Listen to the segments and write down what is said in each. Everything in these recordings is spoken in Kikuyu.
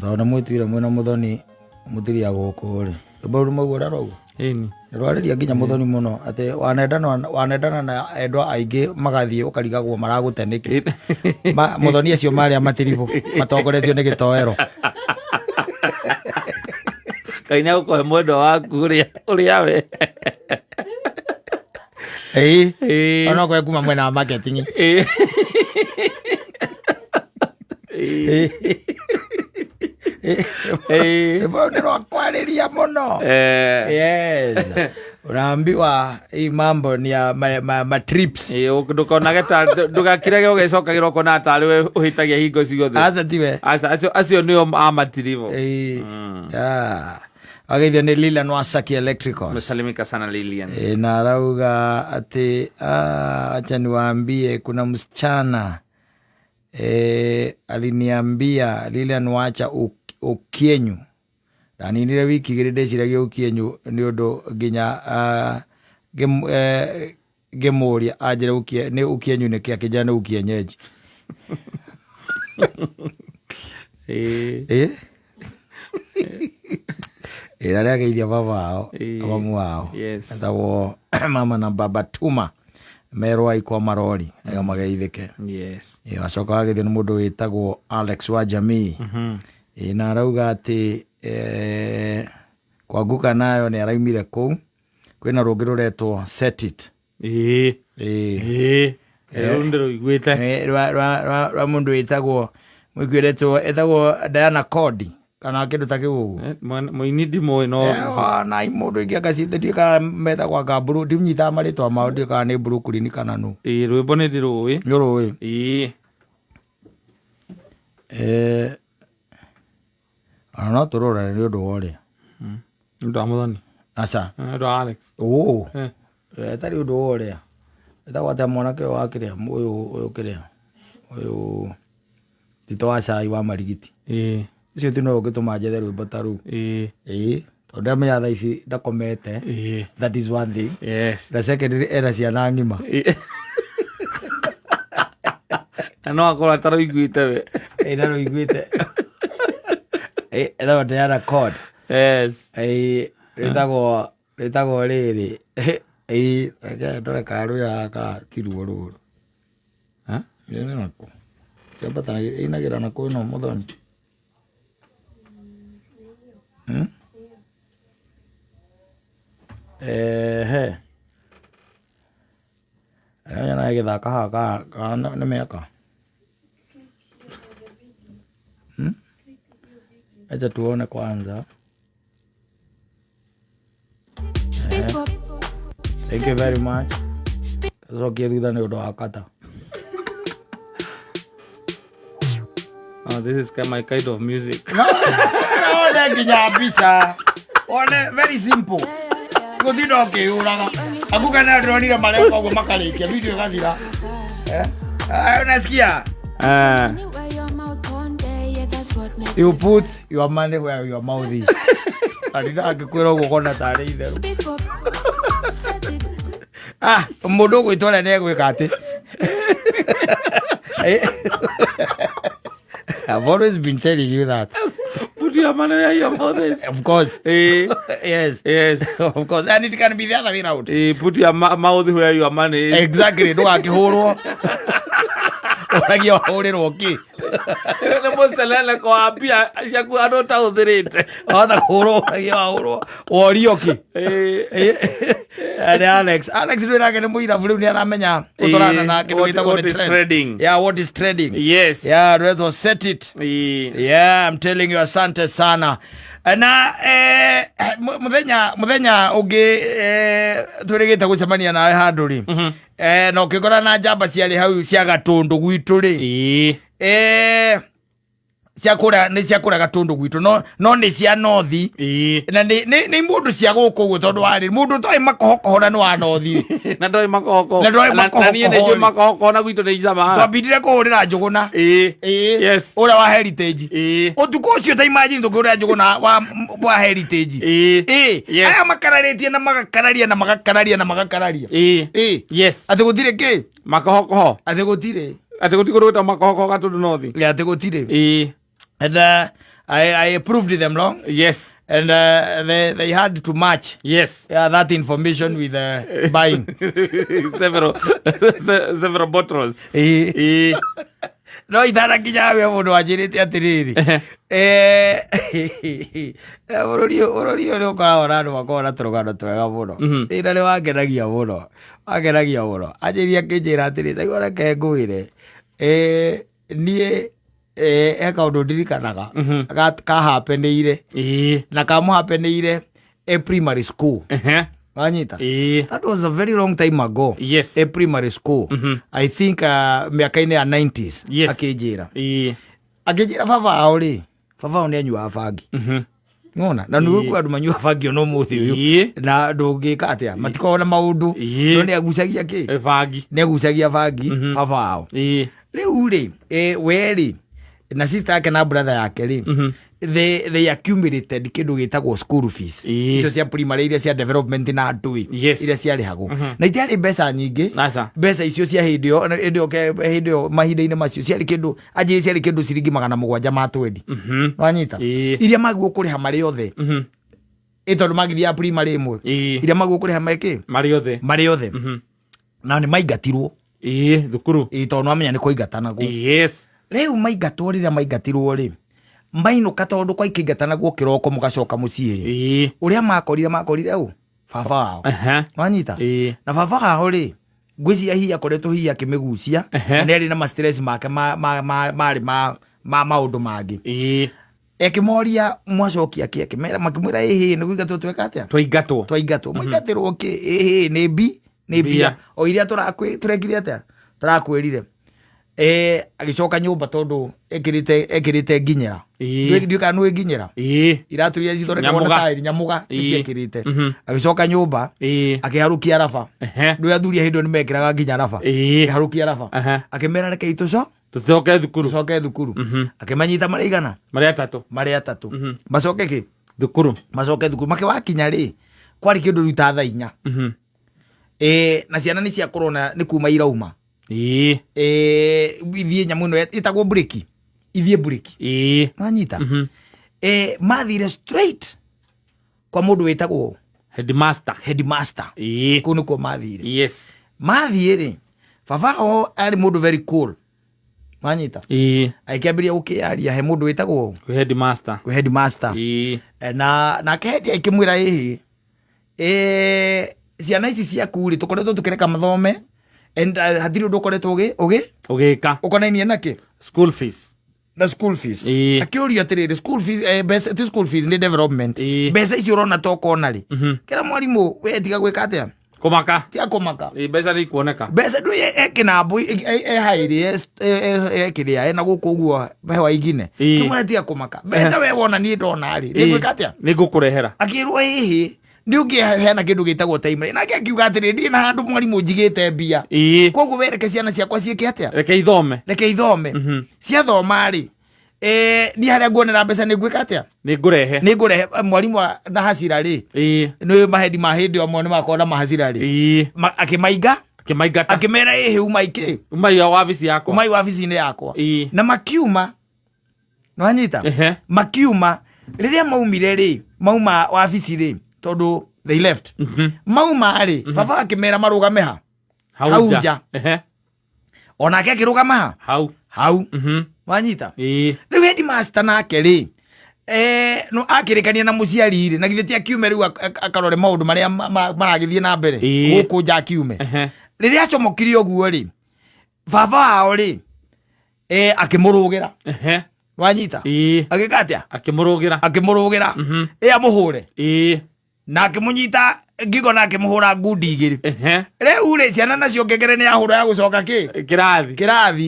Tondũ nĩ mwĩtuire mwĩna mũthoni mũtiria gũkũ rĩ, rwĩmbo rũu rũmaguo ũrĩa rwaugwo? Ĩni. Rwarĩria nginya mũthoni mũno atĩ wanendana na endwa aingĩ magathiĩ ũkarigagwo maragũte nĩkĩ. Mũthoni acio marĩ a matiribũ matongoretio nĩ gĩtoero. Ngai nĩ agũkũhe mwendwa waku ũrĩa we. Ĩĩ. Ĩĩ. Onokorwo kuma mwena wa marketing. Ĩĩ. Ĩĩ. Ĩĩ. Rwĩmbo rũu nĩ rwa kwarĩria mũno. Eh. Yes. Unaambiwa hii mambo ni ya ma trips. Ĩĩ, ndũkonage ta ndũgakirage ũgecokagĩra ũkona tarĩ we ũhĩtagia hingo ciothe. Aca tiwe. Aca, acio nĩo a matiribũ. Ĩĩ. Yeah. Ageithio nĩ Lilian Wasaki Electricals. Umesalimika sana Lilian. E, na arauga ati acha niwaambie kuna msichana aliniambia Lilian wacha ukienyu ndaninire wiki igĩrĩ ndĩciragia ũkienyu nĩ ũndũ nginya ngĩmũria anjĩre nĩ ũkienyu nĩkĩ, akĩnjĩra nĩ ũkienyeji. Ĩĩ. Ĩ? Ĩ, na nĩageithia baba wao, Ĩĩ. mamu wao. Yes. Etagwo mama na baba Tuma merwo aikwa marori ega mageithĩke. Yes. Ĩ, wacoka wageithio nĩ mũndũ wĩtagwo Alex wa Jamii. Ĩ, na arauga atĩ kwanguka nayo nĩ araumire kũu kwĩna rũngĩ rũretwo Set It. Ĩĩ. Ĩĩ. Ĩĩ. Rũu ndĩrũiguĩte. Ĩ, rwa mũndũ wĩtagwo mũikuĩretwo etagwo Diana Cody kana kĩndũ ta kĩu ũguo. Mũini ndimũĩ no. Na mũndũ ingĩ angacite ndiũĩ kana metagwo anga Blue, ndinyitaga marĩtwa mao ndiũĩ kana nĩ Brooklyn kana nũ. Ĩĩ, rwĩmbo nĩ ndĩrũĩ. Nĩ ũrũĩ? Ĩĩ. Ona no tũrorane nĩ ũndũ wa ũrĩa. Nĩ ũndũ wa Mũthoni. Aca. Nĩ ũndũ wa Alex. Ũ. Ĩtarĩ ũndũ wa ũrĩa. Ĩtagwo atĩa mwanake ũyũ wa kĩrĩa, ũyũ kĩrĩa, ũyũ Tito wa cai wa marigiti. Ĩĩ. Ũcio ti no ũngĩtũma njethe rwĩmbo ta rũu. Ĩĩ. Ĩĩ. Tondũ ndamenya thaa ici ndakomete. Ĩĩ. That is one thing. Yes. Na secondly ena ciana ng'ima. Ĩĩ. Na no akorwo atarũiguĩte we. Ĩĩ, ndarũiguĩte. Ĩĩ, ĩtagwo Diana Code. Yes. Ĩĩ, rĩtagwo rĩrĩ. Ĩĩ, reke ndore kana rwĩ haha kana ti ruo rũrũ. Ha? Ĩĩ nĩ nakũ? Kĩambatanagia, ĩinagĩra nakũ ĩno Mũthoni? Ehe. Arĩa nyonaga ĩgĩthaka haha kana nĩ mĩaka? Acha tuone kwanza. Thank you very much. Cokie thutha nĩ ũndũ wa kata. Oh, this is my kind of music. One nginya mbica. One very simple. Gũtinda ũkĩyũraga. Aguka na ndĩronire mareka ũguo makarĩkia video ĩgathira. Unasikia? You put your money where your mouth is. Arina angĩkwĩra ũguo ũkona tarĩ itherũ. Mũndũ ũgwĩtwo ũrĩa nĩ egwĩka atĩ. I've always been telling you that. Put your money where your mouth is. Of course. Yes. Yes. Of course. And it can be the other way round. Put your mouth where your money is. Exactly. Ndũgakĩhũrwo. Ũragia wahũrĩrwo kĩ? Nĩ mũcelele kwa mbia ciaku andũ ũtahũthĩrĩte. Wahota kũhũrwo ũragia wahũrwo. Worio kĩ? Nĩ Alex. Alex rĩu nake nĩ mũirabu rĩu nĩ aramenya gũtwarana na kĩndũ gĩtagwo What the is trends. trending? Yeah, what is trending? Yes. Yeah, rwetwo set it. Yeah, I'm telling you asante sana. Na muthenya ũngĩ twĩrĩgĩte gũcemania nawe handũ rĩ. Na ũkĩkora na njamba ciarĩ hau cia Gatũndũ gwitũ rĩ. Cia kũrĩa nĩ cia kũrĩa Gatũndũ gwitũ no nĩ cia North. Na nĩ mũndũ cia gũkũ ũguo tondũ warĩ mũndũ ũtoĩ makohokoho na nĩ wa North. Na ndoĩ makohoko. Na ndoĩ Na niĩ nĩ njũĩ makohokoho. makohoko na gwitũ nĩ icama. Twambindire kũhũrĩra Njũgũna. Ĩĩ. Yes. Ũrĩa wa Heritage. Ĩĩ. Ũtukũ ũcio ta imagine tũkĩhũrĩra Njũgũna wa Heritage. Ĩĩ. Ĩĩ. Yes. Aya makararĩtie na magakararia na magakararia na magakararia. Ĩĩ. Ĩĩ. Yes. Atĩ gũtirĩ kĩ? Makohokoho. Atĩ gũtirĩ. Atä gå tigå rå makohoko gatå nothi. Atĩ gũtirĩ. Ĩĩ. And I proved them wrong. Yes. And they had to match yeah, that information with buying Several bottles. Ĩĩ. Ĩĩ. No itanakinya we mũndũ wanjĩrĩte atĩrĩrĩ, bũrũri ũyũ nĩ ũkoragwo na andũ makoragwo na tũrũgano twega mũno. Ĩ, na nĩ wangenagia mũno, wangenagia mũno. Anjĩrire, akĩnjĩra atĩrĩ, taigua reke ngwĩre, niĩ he kaũndũ ndirikanaga kahapenĩire na kamũhapenĩire e primary school. Wanyita? That was a very long time ago. E primary school, I think mĩaka-inĩ ya 90s. Akĩnjĩra, akĩnjĩra baba ao rĩ, baba ao nĩ anyuaga bangi. Nona na nĩ gwĩ andũ manyuaga bangi ona ũmũthĩ ũyũ. Na ndũngĩka atĩa, matikoragwo na maũndũ. No nĩ agucagia kĩ? Bangi. Nĩ agucagia bangi baba ao. Rĩu rĩ, we rĩ na sister yake na brother yake rĩ, they accumulated kĩndũ gĩtagwo school fees. Icio cia primary, iria cia development na ndũĩ, iria ciarĩhagwo na itiarĩ mbeca nyingĩ. Aca. Mbeca icio cia hĩndĩ ĩyo, hĩndĩ ĩyo mahinda-inĩ macio ciarĩ kĩndũ, anjĩrĩ, ciarĩ kĩndũ ciringi 720. Wanyita? Iria magwo kũrĩha marĩ othe, ĩ tondũ magĩthiaga primary ĩmwe. Iria magwo kũrĩha mekĩ? Marĩ othe. Marĩ othe. Na nĩ maingatirwo. Ĩĩ, thukuru. Ĩ, tondũ nĩwamenya nĩ kũingatanagwo. Rĩu maingatwo, rĩrĩa maingatirwo rĩ, mainũka, tondũ kwaikĩingatanagwo kĩroko mũgacoka mũciĩ rĩ, ũrĩa makorire ũ baba wao. Wanyita? Na baba wao rĩ, ngwĩciria hihi akoretwo hihi akĩmĩgucia. Na nĩ arĩ na ma stress make marĩ ma maũndũ mangĩ. Ekĩmoria, mwacokia kĩ? Akĩmera, makĩmwĩra, ĩhĩ, nĩ kũingatwo tweka atĩa? Twaingatwo. Twaingatwo. Mwaingatĩrwo kĩ? Ĩhĩ, nĩ mbi, nĩ mbia. Mbia. O iria tũrekire atĩa, tũrakwĩrire. Agĩcoka nyũmba tondũ ekĩrĩte nginyĩra. Ndiũĩ kana nĩũĩ nginyĩra. Iratũ iria cithondekagwo na Nyamũga. taĩri nyamũga nĩciekĩrĩte. Agĩcoka nyũmba, akĩharũkia raba. Nĩ athuri a hĩndĩ ĩyo nĩmekĩraga nginya raba. Akĩharũkia raba, akĩmera, rekei tũco Tũcoke thukuru. Tũcoke thukuru. Akĩmanyita marĩ igana? Marĩ atatũ. Marĩ atatũ, macoke kĩ? Thukuru. Macoke thukuru. Makĩwakinya rĩ, kwarĩ kĩndũ rĩu ta thaa 4. Na ciana nĩ ciakorwo na nĩ kuma irauma. Ithiĩ nyamũ ĩno ĩtagwo breki, ithiĩ breki. Wanyita? Mathire straight kwa mũndũ wĩtagwo Headmaster. Headmaster. Kũu nĩkuo mathire. Mathiĩ rĩ, baba ao arĩ mũndũ very cool, wanyita? Agĩkĩambĩrĩria gũkĩaria he mũndũ wĩtagwo Kwĩ headmaster. Kwĩ headmaster. Na nake head akĩmwĩra, ĩhĩ, ciana ici ciaku rĩ, tũkoretwo tũkĩreka mathome and hatirĩ ũndũ ũkoretwo ũgĩ Ũgĩka. Ũkonainie nakĩ? School fees. Na school fees. Akĩũria atĩrĩrĩ, school fees, mbeca ti school fees, nĩ development. Mbeca icio ũrona tokona rĩ, kĩra mwarimũ, we tiga gwĩka atĩa? Kũmaka. Tiga kũmaka. Ĩĩ, mbeca nĩ ikuoneka. Mbeca ndũ ekĩnambũ ehaĩrĩ ekĩrĩa ena gũkũ ũguo hewa ingine. Kĩmwĩra, tiga kũmaka, mbeca we wona niĩ ndona rĩ, nĩ gwĩka atĩa? Nĩ ngũkũrehera. Akĩrwo, ĩhĩ, nĩ ũngĩheana kĩndũ gĩtagwo timeline. Nake akiuga atĩrĩ, ndirĩ na handũ mwarimũ njigĩte mbia. Koguo wereke ciana ciakwa ciĩke atĩa? Reke ithome. Reke ithome. Ciathoma rĩ, niĩ harĩa nguonera mbeca nĩ ngwĩka atĩa? Nĩ ngũrehe. Nĩ ngũrehe. Mwarimũ na hacira rĩ, nĩ mahendi ma hĩndĩ ĩyo amwe nĩ makoragwo na mahacira rĩ. Akĩmainga. Akĩmaingata. Akĩmera, ĩhĩ, uma ikĩ. Umai wabici yakwa. Umai wabici-inĩ yakwa. Na makiuma, nĩwanyita? Makiuma. Rĩrĩa maumire rĩ, mauma wabici rĩ, tondũ they left, mauma rĩ, baba akĩmera marũgame ha? Hau Hau nja. Nja. Onake akĩrũgama ha? Hau. Hau. Wanyita? Ĩĩ. Rĩu headmaster nake rĩ, no akĩrĩkania na mũciari rĩ, na githĩ ti akiume rĩu akarore maũndũ marĩa maragĩthiĩ na mbere gũkũ nja akiume. Rĩrĩa acomokire ũguo rĩ, baba wao rĩ, akĩmũrũgĩra. Wanyita? Agĩka atĩa? Akĩmũrũgĩra. Akĩmũrũgĩra, ĩ amũhũre. Na akĩmũnyita ngingo na akĩmũhũra ngundi igĩrĩ. Rĩu rĩ, ciana nacio ngengere nĩ yahũra ya gũcoka kĩ? Kĩrathi. Kĩrathi.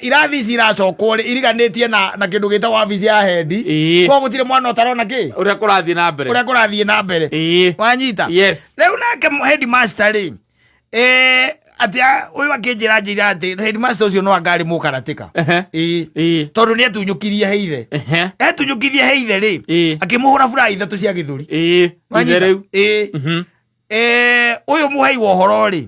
Irathi ici iracokwo rĩ, iriganĩtie na kĩndũ gĩtagwo wabici ya hendi. Koguo gũtirĩ mwana ũtarona kĩ? Ũrĩa kũrathiĩ na mbere. Ũrĩa kũrathiĩ na mbere. Wanyita? Yes. Rĩu nake headmaster rĩ, atĩ ũyũ akĩnjĩra, njĩra atĩ headmaster ũcio no anga arĩ mũkaratĩka. Tondũ nĩ etunyũkirie he ithe. Etunyũkirie he ithe rĩ, akĩmũhũra bura ithatũ cia gĩthũri. Ithe Wanyita? rĩu. Ũyũ mũhei wa ũhoro rĩ,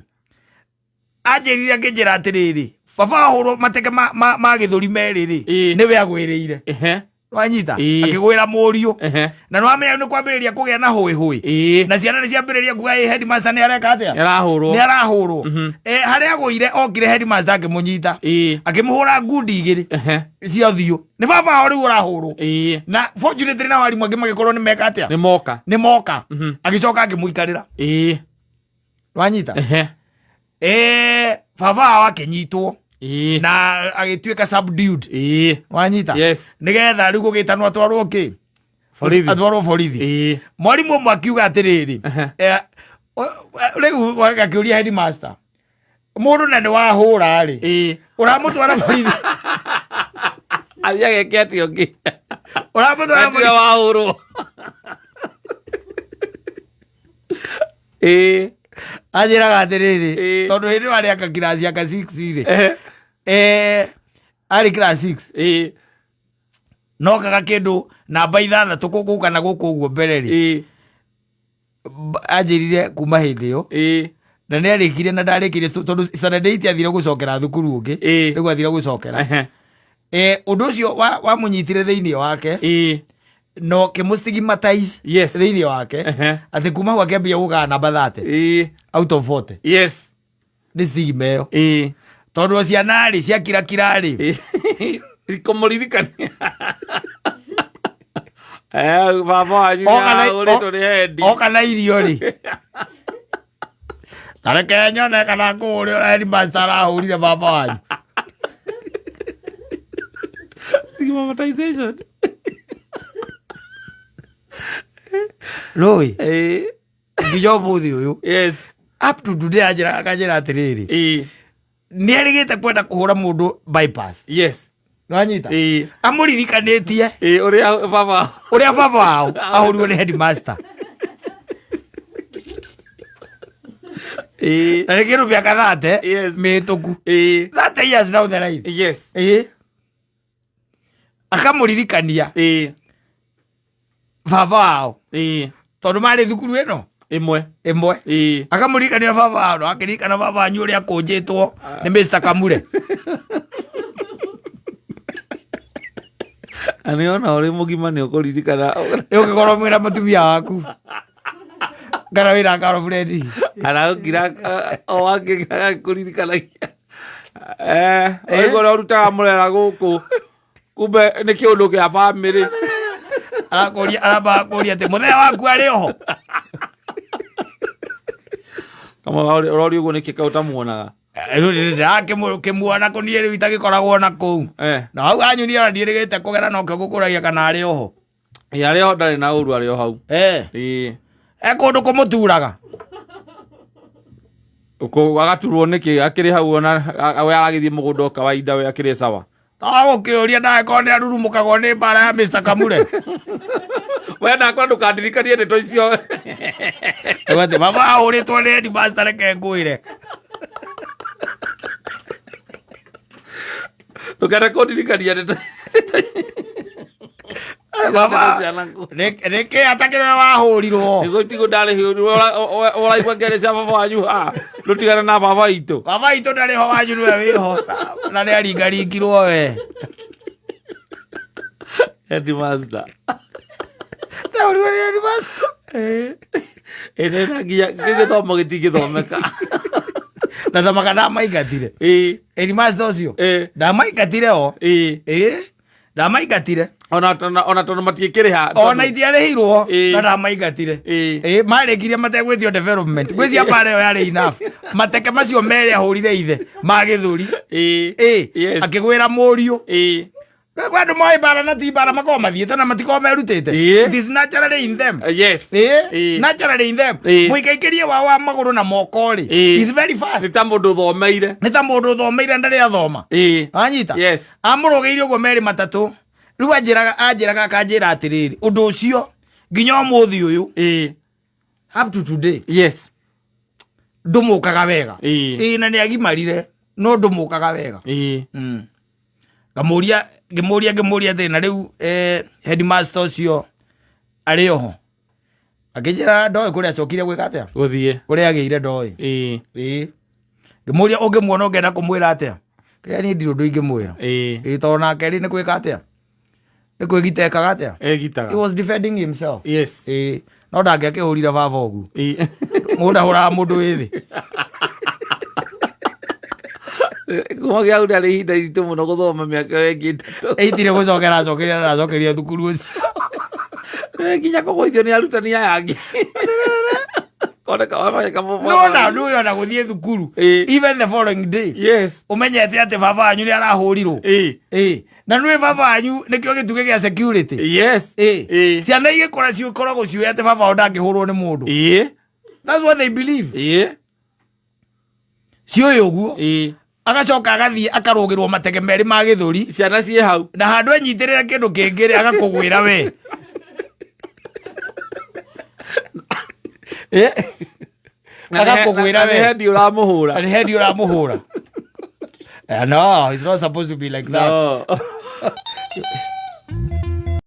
anjĩrire, akĩnjĩra atĩrĩrĩ, Baba ahũrwo mateke ma gĩthũri merĩ rĩ, nĩwe agwĩrĩire. Wanyita? Akĩgwĩra mũriũ. Na nĩwamenya nĩ kwambĩrĩria kũgĩa na hũĩ hũĩ. Na ciana nĩ ciambĩrĩria kuga ĩ headmaster nĩ areka atĩa? Nĩ arahũrwo. Nĩ arahũrwo. Harĩa agũire okire headmaster akĩmũnyita. Akĩmũhũra ngundi igĩrĩ cia ũthiũ. Nĩ baba wao rĩu ũrahũrwo. Na fortunately na arimũ angĩ magĩkorwo nĩ meka atĩa? Nĩ moka. Nĩ moka. Agĩcoka akĩmũikarĩra. Wanyita? Baba wao akĩnyitwo. Na agĩtuĩka subdued. Wanyita? Yes. Nĩgetha rĩu gũgĩtanwo atwarwo kĩ? Borithi. Atwarwo borithi. Mwarimũ ũmwe akiuga atĩrĩrĩ, rĩu akĩũria headmaster, mũndũ na nĩ wahũra rĩ, ũramũtwara borithi? Athiĩ ageke atĩa ũngĩ? Ũramũtwara Atiga borithi? wahũrwo. Anjĩraga atĩrĩrĩ, tondũ hĩndĩ ĩyo arĩ anga kiraci anga 6 rĩ, arĩ class 6. Nokaga kĩndũ namba 6 gũkũ kana gũkũ ũguo mbere rĩ. Anjĩrire kuma hĩndĩ ĩyo. Na nĩ arĩkirie na ndarĩkirie tondũ standard 8 athire gũcokera thukuru ũngĩ. Rĩu athire gũcokera. Ũndũ ũcio wamũnyitire thĩinĩ wake. No kĩmũ-stigmatize thĩinĩ wake. Atĩ kuma hau akĩambia gũkaga namba 30. Out of 40. Nĩ stigma ĩyo. Tondũ ciana rĩ, ciakirakira rĩ. Kũmũririkania. Baba wanyu nĩ arahũrĩtwo nĩ hendi. Oka na irio rĩ. Tareke nyone kana ngũhũre ũrĩa headmaster arahũrire baba wanyu. Stigmatization. Rũĩ. Nginya ũmũthĩ ũyũ. Up to today anjĩraga akanjĩra atĩrĩrĩ. Nĩ erĩgĩte kwenda kũhũra mũndũ bypass. Nĩwanyita? Amũririkanĩtie. Ũrĩa baba. Ũrĩa baba wao ahũrirwo nĩ headmaster. Na nĩ kĩndũ mĩaka 30 mĩhĩtũku. 30 years down the line. Akamũririkania. Baba wao. Tondũ marĩ thukuru ĩno? Ĩmwe. Ĩmwe. Akamũririkania baba wao, na akĩririkana baba wanyu ũrĩa akũnjĩtwo nĩ Mr. Kamure. Na nĩ ona ũrĩ mũgima nĩ ũkũririkana. Nĩ ũngĩkorwo mwĩna mũtumia waku. Kana wĩna girlfriend. Aragũkira, o akĩkũririkanagia. Ũrĩguo ũrĩa ũrutaga mũrera gũkũ. Kumbe nĩ kĩũndũ kĩa bamĩrĩ. Arakũria, aramba akũria atĩ mũthee waku arĩ oho. Kama ũroria ũguo nĩkĩ kaĩ ũtamuonaga? Rĩu ndĩrakĩmuona kũ niĩ rĩu itagĩkoragwo na kũu. Na hau anyunia ona ndiĩrĩgĩte kũgera nokĩo ngũkũragia kana arĩ oho. Ĩ, arĩ oho ndarĩ na ũru arĩ o hau. Kũndũ kũmũturaga. Agaturwo nĩkĩ akĩrĩ hau ona we aragĩthiĩ mũgũnda o kawaida we akĩrĩ sawa. Tagũkĩũria ndagĩkorwo nĩ arurumũkagwo nĩ mbara ya Mr. Kamure. We ndakwa ndũkandirikanie ndeto icio. Atĩ baba ahũrĩtwo nĩ headmaster reke ngwĩre. Ndũkende kũndirikania ndeto. Baba, nĩkĩ atakĩrĩ wahũrirwo? Nĩguo tigo ndarĩhũrirwo, ũraigua ngere cia baba wanyu haha. Ndũtigane na baba witũ. Baba witũ ndarĩ ho, wanyu nĩwe wĩho. Na nĩ aringaringirwo we. Headmaster. Ndahũrirwo nĩ headmaster. Ĩĩ, na nginya gĩthomo gĩtingĩthomeka. Na thamaka ndamaingatire. Headmaster ũcio. Ndamaingatire o. Ndamaingatire. Ona tondũ matiĩkĩrĩha. Ona itiarĩhirwo, na ndamaingatire. Marĩkirie mategwĩtio development. Gwĩcia mbara ĩyo yarĩ enough. Mateke macio merĩ ahũrire ithe ma gĩthũri. Akĩgwĩra mũriũ. Rĩu kwĩ andũ moĩ mbara na ti mbara makoragwo mathiĩte na matikoragwo merutĩte. It is naturally in them. Naturally in them. Mũikaikĩrie wao wa magũrũ na moko rĩ, is very fast. Nĩ ta mũndũ ũthomeire. Nĩ ta mũndũ ũthomeire ndarĩ athoma. Wanyita? Amũrũgĩire ũguo merĩ matatũ. Rĩu anjĩraga akanjĩra atĩrĩrĩ, ũndũ ũcio nginya ũmũthĩ ũyũ. Up to today. Ndũmũkaga wega. Na nĩ agimarire, no ndũmũkaga wega. Ngamũria, ngĩmũria, ngĩmũria atĩ na rĩu, headmaster ũcio arĩ oho. Akĩnjĩra ndoĩ kũrĩa acokire gwĩka atĩa? Gũthiĩ. Kũrĩa agĩire ndoĩ. Ngĩmũria ũngĩmuona ũngĩenda kũmwĩra atĩa? Kĩrĩa niĩ ndirĩ ũndũ ingĩmwĩra. Ĩĩ. Ĩĩ, tondũ nake rĩ nĩ gwĩka atĩa, nĩ kwĩgita ekaga atĩa? Egitaga. He was defending himself. Yes. Ĩĩ, no ndangĩakĩhũrire baba ũguo. Ĩĩ. Mũndũ ahũraga mũndũ wĩ thĩ. Kuma gĩa hau rĩarĩ ihinda iritũ mũno gũthoma mĩaka ĩyo ĩngĩ 3. Ĩitire gũcokera acokeria na acokeria thukuru ũcio. Nginya kũgũithio nĩ arutani aya angĩ. Koneka wamanyeka mũno. No na ndũĩ ona gũthiĩ thukuru. Ĩĩ. Even the following day. Yes. Ũmenyete atĩ baba wanyu nĩ arahũrirwo. Ĩĩ. Ĩĩ. Na nĩũĩ baba wanyu nĩkĩo gĩtugĩ gĩa security. Yes. Ĩĩ. Ĩĩ. Ciana igĩkũra cikoragwo ciũĩ atĩ baba wao ndangĩhũrwo nĩ mũndũ. Ĩĩ. That's what they believe. Ĩĩ. Ciũĩ ũguo. Ĩĩ. Agacoka agathiĩ akarũgĩrwo matege merĩ ma gĩthũri. Ciana ciĩ hau. Na handũ enyitĩrĩre kĩndũ kĩngĩ rĩ agakũgwĩra we. Ĩ? Agakũgwĩra Na nĩ we. hendi ũramũhũra. Na nĩ hendi ũramũhũra. No, it's not supposed to be like that. No.